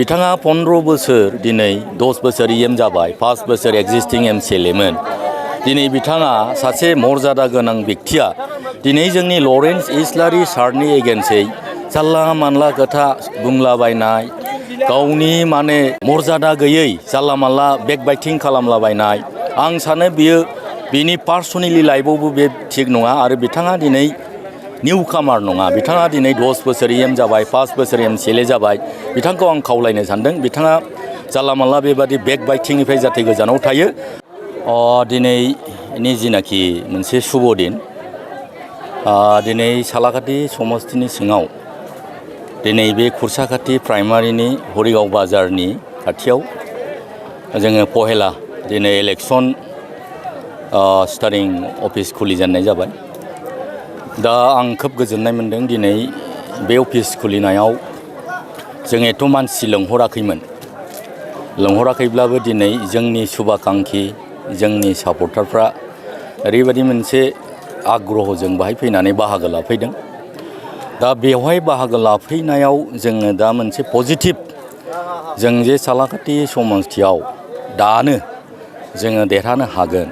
बिथाङा 15 बोसोर दिनै 10 बोसोर EM जाबाय 5 बोसोर एक्जिस्टिं MCLAमोन दिनै बिथाङा सासे मर्यादा गोनां व्यक्तिया दिनै जोंनि लरेन्स इस्लारि सारनि एगेन्सै जानला मानला खोथा बुंलाबायनाय गावनि माने मर्यादा गैयै जानला मानला बेकबाइटिं खालामलाबायनाय आं सानो बियो बिनि पार्सनेलि लाइफआवबो बे थिग नङा आरो बिथाङा दिनै निउ कामार नङा बिथाङा दिनै 10 बोसोर EM जाबाय 5 बोसोर MCLA जाबाय बिथांखौ आं खावलायनो सानदों बिथाङा जानला मानला बेबादि बेकबाइटिंनिफ्राय जाहाथे गोजानाव थायो दिनैनि जिनाखि मोनसे शुभ दिन दिनै सालाकाटि समस्तिनि सिङाव दिनै बे खुरसाखाथि प्राइमारिनि हरिगाव बाजारनि खाथियाव जोङो पहेला दिनै इलेक्सन स्टारिं अफिस खुलिजेननाय जाबाय दा आं खोब गोजोननाय मोनदों दिनै बे अफिस खुलिनायाव जों एथ' मानसि लेंहराखैब्लाबो दिनै जोंनि शुभाकांक्षी जोंनि सापर्टारफ्रा ओरैबायदि मोनसे आग्रहजों बाहाय फैनानै बाहागो लाफैदों दा बेवहाय बाहागो लाफैनायाव जोङो दा मोनसे पजिटिभ जों जे सालाकाटि समस्तियाव दानो जोङो देरहानो हागोन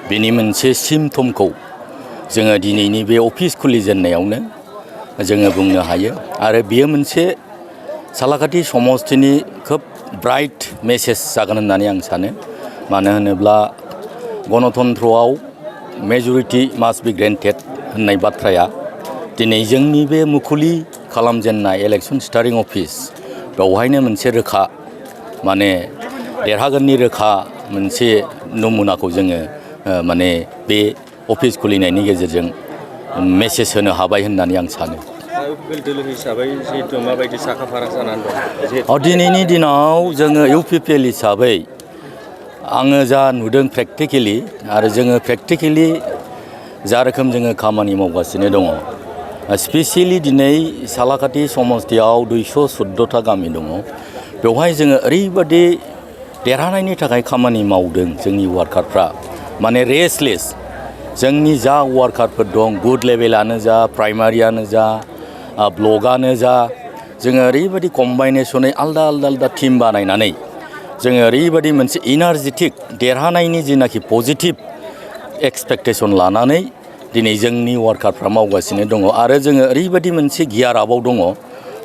बेनि मोनसे सिमटमखौ जोङो दिनैनि बे अफिस खुलिजेननायावनो जोङो बुंनो हायो आरो बेयो मोनसे सालाकाटि समस्तिनि खोब ब्राइट मेसेज जागोन होननानै आं सानो मानो होनोब्ला गणतन्त्रआव मेजरिटि मास्ट बी ग्रेन्टेड होननाय बाथ्राया दिनै जोंनि बे मुखुलि खालामजेननाय इलेक्सन स्टारिं अफिस बेवहायनो मोनसे रोखा माने देरहागोननि रोखा मोनसे नमुनाखौ जोङो माने बे अफिस खुलिनायनि गेजेरजों मेसेज होनो हाबाय होननानै आं सानो दोलो हिसाबै जिहेतु माबायदि साखाफारा जानानै दं दिनैनि दिनाव जोङो UPPL हिसाबै आङो जा नुदों प्रेक्टिकेलि आरो जोङो प्रेक्टिकेलि जा रोखोम जोङो खामानि मावगासिनो दङ स्पेसियेलि दिनै सालाकाटि समस्तियाव 214टा गामि दङ बेवहाय जोङो ओरैबादि देरहानायनि थाखाय खामानि मावदों जोंनि वार्कारफ्रा माने रेस्टलेस जोंनि जा वार्कारफोर दं बुथ लेभेलानो जा प्राइमारियानो जा ब्लकआनो जा जोङो ओरैबायदि कम्बाइनेसनै आलदा टीम बानायनानै जोङो ओरैबायदि मोनसे इनार्जेटिक देरहानायनि जिनाखि पजिटिभ एक्सपेक्टेसन लानानै दिनै जोंनि वार्कारफ्रा मावगासिनो दङ आरो जोङो ओरैबायदि मोनसे गियार आपआव दङ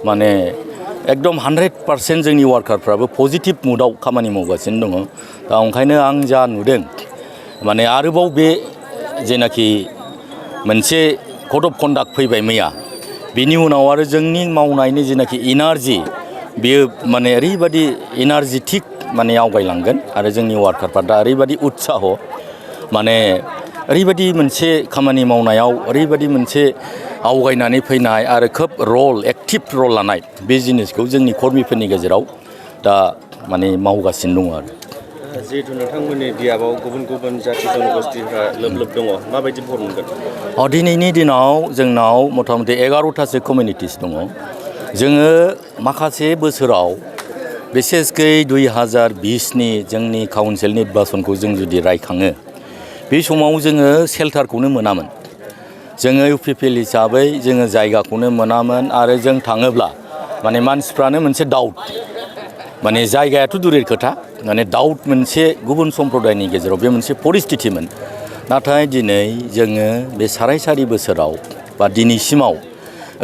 माने एकदम 100% जोंनि वार्कारफ्राबो पजिटिभ मुडआव खामानि मावगासिनो दङ दा ओंखायनो आं जा नुदों माने आरोबाव बे जेनाखि मोनसे कड अफ कन्डाक्ट फैबाय मैया बिनि उनाव आरो जोंनि मावनायनि जेनाखि इनार्जि बेयो माने ओरैबायदि इनार्जेटिक माने आवगायलांगोन आरो जोंनि वार्कारफ्रा दा ओरैबायदि उत्साह माने ओरैबायदि मोनसे खामानि मावनायाव ओरैबायदि मोनसे आवगायनानै फैनाय आरो खोब एक्टिभ रल लानाय बे जिनिसखौ जोंनि कर्मिफोरनि गेजेराव दा माने मावगासिनो दङ आरो जिहेतु नोंथांमोननि बियाबाव गुबुन जाथि जनगोष्ठीफ्रा लोब दङ माबायदि भट मोनगोन दिनैनि दिनाव जोंनाव मथा-मथि 11टासो कमिउनिटिस दङ जोङो माखासे बोसोराव बिसेसकै 2020नि जोंनि काउन्सिल निर्बाचनखौ जों जुदि रायखाङो बे समाव जोङो सेल्टारखौनो मोनामोन जोङो UPPL हिसाबै जोङो जायगाखौनो मोनामोन आरो जों थाङोब्ला माने मानसिफ्रानो मोनसे डाउट माने जायगायाथ' दुरेर खोथा माने डाउट मोनसे गुबुन सम्प्रदायनि गेजेराव बे मोनसे परिस्थितिमोन नाथाय दिनै जोङो बे 4.5 बोसोराव बा दिनैसिमाव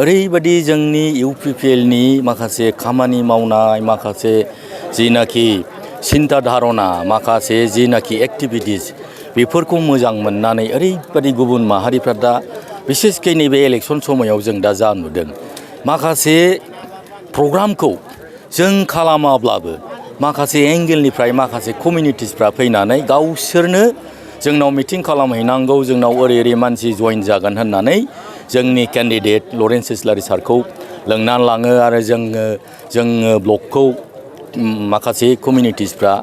ओरैबायदि जोंनि UPPLनि माखासे खामानि मावनाय माखासे जिनाखि सिन्ता धारना माखासे जिनाखि एक्टिभिटिस बेफोरखौ मोजां मोननानै ओरैबायदि गुबुन माहारिफ्रा दा बिसेसकै नैबे इलेक्सन समायाव जों दा जा नुदों माखासे प्रग्रामखौ जों खालामाब्लाबो माखासे एंगेलनिफ्राय माखासे कमिउनिटिसफ्रा फैनानै गावसोरनो जोंनाव मिटिं खालामहैनांगौ जोंनाव ओरै मानसि जइन जागोन होननानै जोंनि केन्डिडेट लरेन्स इस्लारि सारखौ लोंनानै लाङो आरो जोङो ब्लकखौ माखासे कमिउनिटिसफ्रा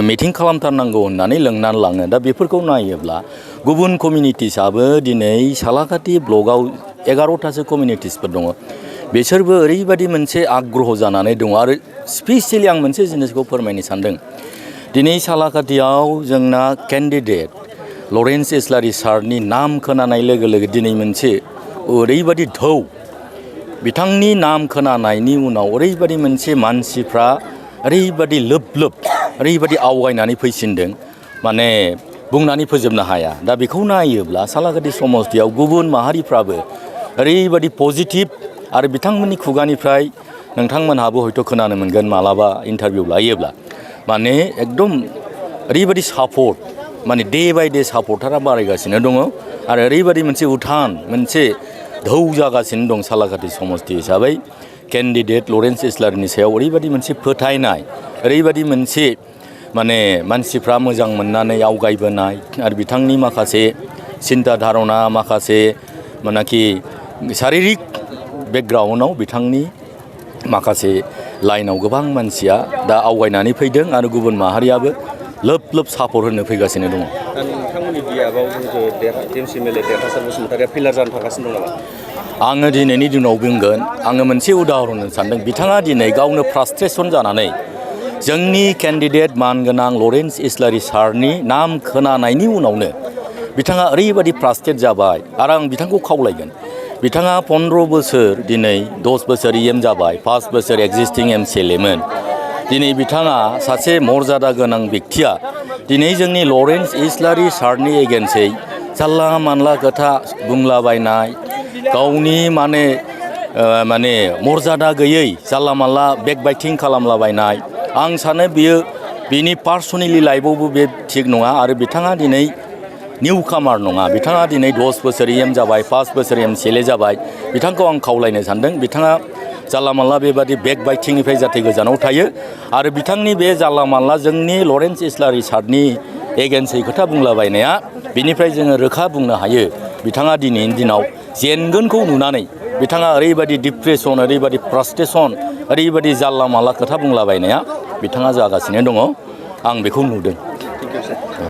मिटिं खालामथारनांगौ होननानै लोंनानै लाङो दा बेफोरखौ नायोब्ला गुबुन कमिउनिटिसआबो दिनै सालाकाटि ब्लकआव 11टासो कमिउनिटिसफोर दङ बिसोरबो ओरैबायदि मोनसे आग्रह जानानै दङ आरो स्पेसियेलि आं मोनसे जिनिसखौ फोरमायनो सानदों दिनै सालाकाटियाव जोंना केन्डिडेट लरेन्स इस्लारि सारनि नाम खोनानाय लोगो लोगो दिनै मोनसे ओरैबायदि बिथांनि नाम खोनानायनि उनाव ओरैबायदि मोनसे मानसिफ्रा ओरैबायदि लोब लोब ओरैबायदि आवगायनानै फैसिनदों माने बुंनानै फोजोबनो हाया। दा बेखौ नायोब्ला सालाकाथि समष्टियाव गुबुन माहारिफ्राबो ओरैबायदि पजिटिभ आरो बिथांमोननि खुगानिफ्राय नोंथांमोनहाबो हयथ' खोनानो मोनगोन मालाबा इन्टारभिउ लायोब्ला माने एकदम ओरैबायदि सापर्ट माने डे बाय डे सापर्टारा बारायगासिनो दङ आरो ओरैबायदि मोनसे उथान मोनसे धौ जागासिनो दं सालाकाथि समष्टि हिसाबै केन्डिडेट लरेन्स इस्लारिनि सायाव ओरैबायदि मोनसे फोथायनाय ओरैबायदि मोनसे माने मानसिफ्रा मोजां मोननानै आवगायबोनाय आरो बिथांनि माखासे सिन्ता धारना माखासे मानाखि शारिरिक बेकग्राउन्डआव बिथांनि माखासे लाइनाव गोबां मानसिया दा आवगायनानै फैदों आरो गुबुन माहारियाबो लोब लोब सापर्ट होनो फैगासिनो दङ। दा नोंथांमोननि बियाबाव टिएमसि एमएलए देरहासार बसुमतारिया फिलार जानो थांगासिनो दं नामा? आङो दिनैनि दिनाव बुंगोन आङो मोनसे उदाहरन होनो सानदों। बिथाङा दिनै गावनो फ्रास्ट्रेसन जानानै जोंनि केन्डिडेट मानगोनां लरेन्स इस्लारि सारनि नाम खोनानायनि उनावनो बिथाङा ओरैबायदि फ्रास्ट्रेट जाबाय आरो आं बिथांखौ खावलायगोन बिथाङा 15 बोसोर दिनै 10 बोसोर इएम जाबाय 5 बोसोर एक्जिस्टिं एमसिएलएमोन। दिनै बिथाङा सासे मर्यादा गोनां व्यक्तिया दिनै जोंनि लरेन्स इस्लारि सारनि एगेन्सै जानला मानला खोथा बुंलाबायनाय गावनि माने मर्यादा गैयै जानला मानला बेकबाइटिं खालामलाबायनाय आं सानो बियो बिनि पार्सनेलि लाइफआवबो बे थिग नङा आरो बिथाङा दिनै निउ कामार नङा। बिथाङा दिनै 10 बोसोर इएम जाबाय 5 बोसोर एमसिएलए जाबाय। बिथांखौ आं खावलायनो सानदों बिथाङा जानला मानला बेबादि बेकबाइटिंनिफ्राय जाहाथे गोजानाव थायो आरो बिथांनि बे जानला मानला जोंनि लरेन्स इस्लारि सारनि एगेन्सै खोथा बुंलाबायनाया बिनिफ्राय जोङो रोखा बुंनो हायो बिथाङा दिनैनि दिनाव जेनगोनखौ नुनानै बिथाङा ओरैबायदि डिप्रेसन ओरैबायदि फ्रास्ट्रेसन ओरैबायदि जानला मानला खोथा बुंलाबायनाया बिथाङा जागासिनो दङ। आं बेखौ नुदों।